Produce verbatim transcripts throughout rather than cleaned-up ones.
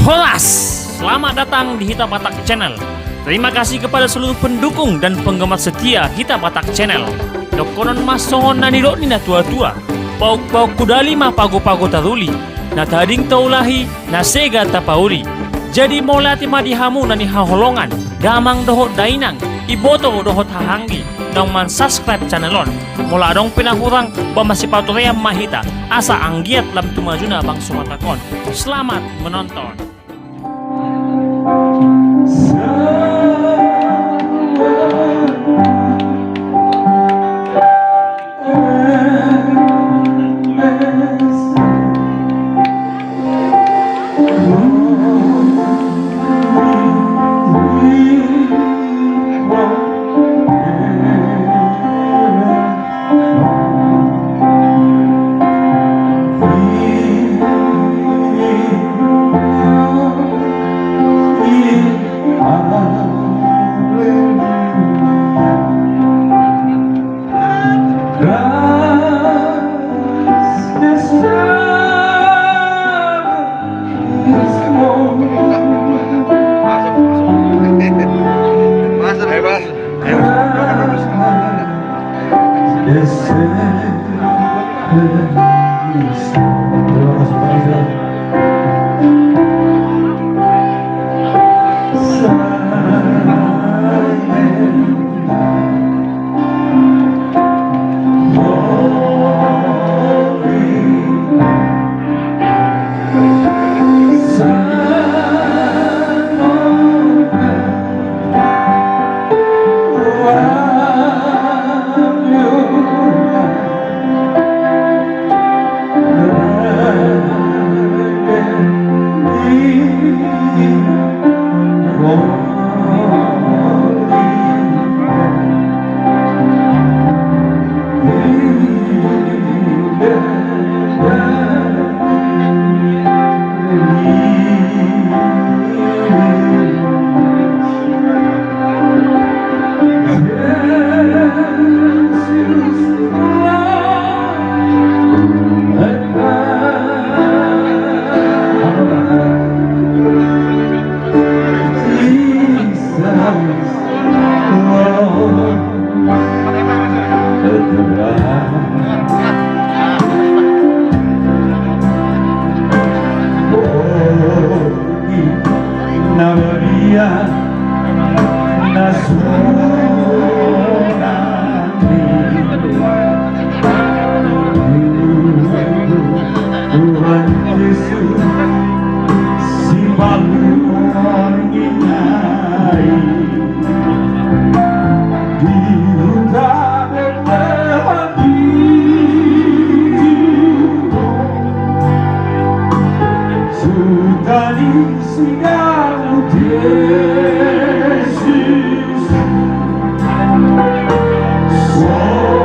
Horas! Selamat datang di Hita Batak Channel. Terima kasih kepada seluruh pendukung dan penggemar setia Hita Batak Channel. Dohonon ma songon na nidok ni na tua-tua: Pauk-pauk hudali ma pago-pago taruli, na tading taulahi, na sega tapauli. Jadi mauliate ma di hamu na nihaholongan, damang dohot dainang, iboto dohot hahaanggi, naung mansubscribe channel on. Molo adong pe na hurang, ba masipaturean ma hita, asa anggiat lam tu majuna bangso Batak on. Selamat menonton. Tuhan Jesus, Simbaluar Ninai, di huta Betlehem di Juda, huta ni si Daud Jesus. Sonang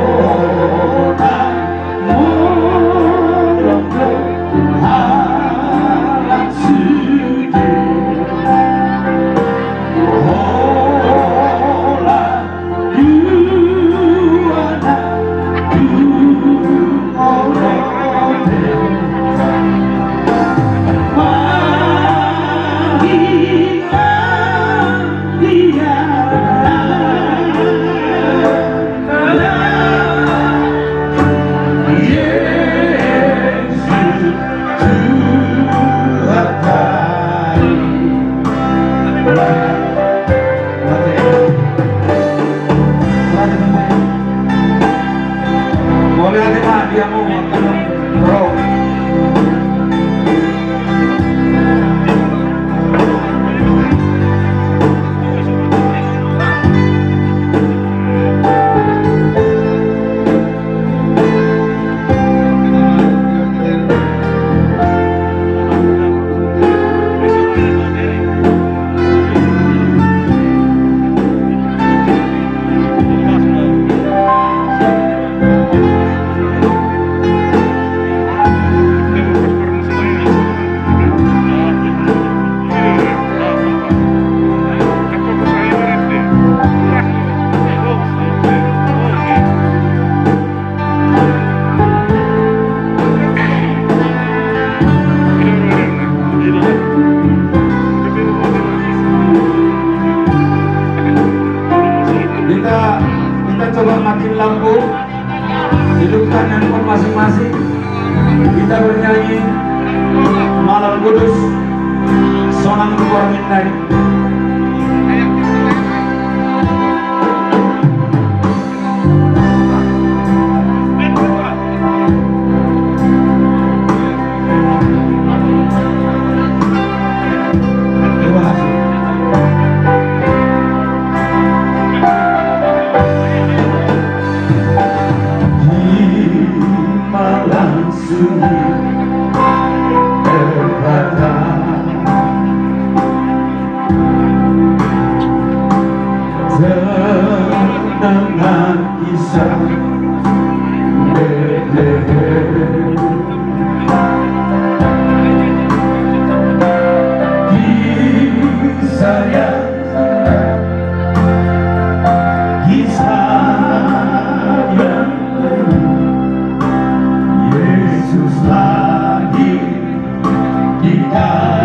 Kudus, sonang tu borngin nai. Di malam sunyi Efrata, terdengar kisah Betlehem. Kisah yang, kisah yang Yesus lahir di kayu